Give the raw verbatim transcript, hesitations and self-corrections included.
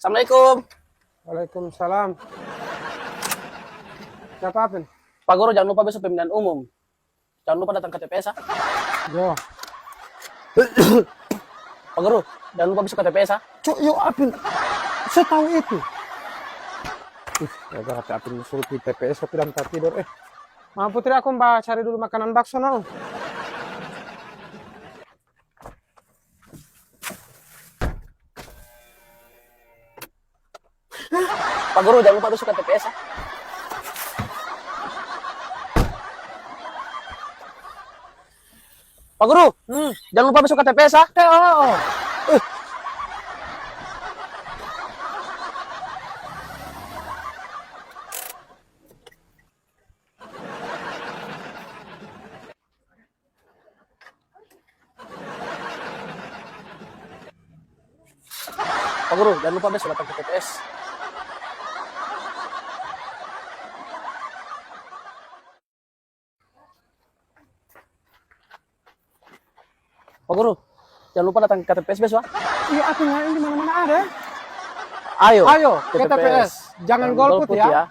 Assalamualaikum. Waalaikumsalam. Siapa, Pin? Pak Guru, jangan lupa besok pemilihan umum. Jangan lupa datang ke T P S, ah. Yo. Pak Guru, jangan lupa besok ke T P S, ah. Cok, yo, Apin. Saya tahu itu. Ih, gara-gara Apin suruh di T P S, tapi dalam tak tidur, eh. Ma, Putri, aku mbak cari dulu makanan bakso, no. Pak Guru, jangan lupa besok ke T P S, ah. Pak Guru, hmm, jangan lupa besok ke T P S, ah. Eh, oh, oh. Pak Guru, jangan lupa besok datang ke T P S. Pak Guru, jangan lupa datang ke T P S besok, ah. Iya, aku nggak, ini mana-mana ada. Ayo, ayo, ke T P S. Jangan golput, ya.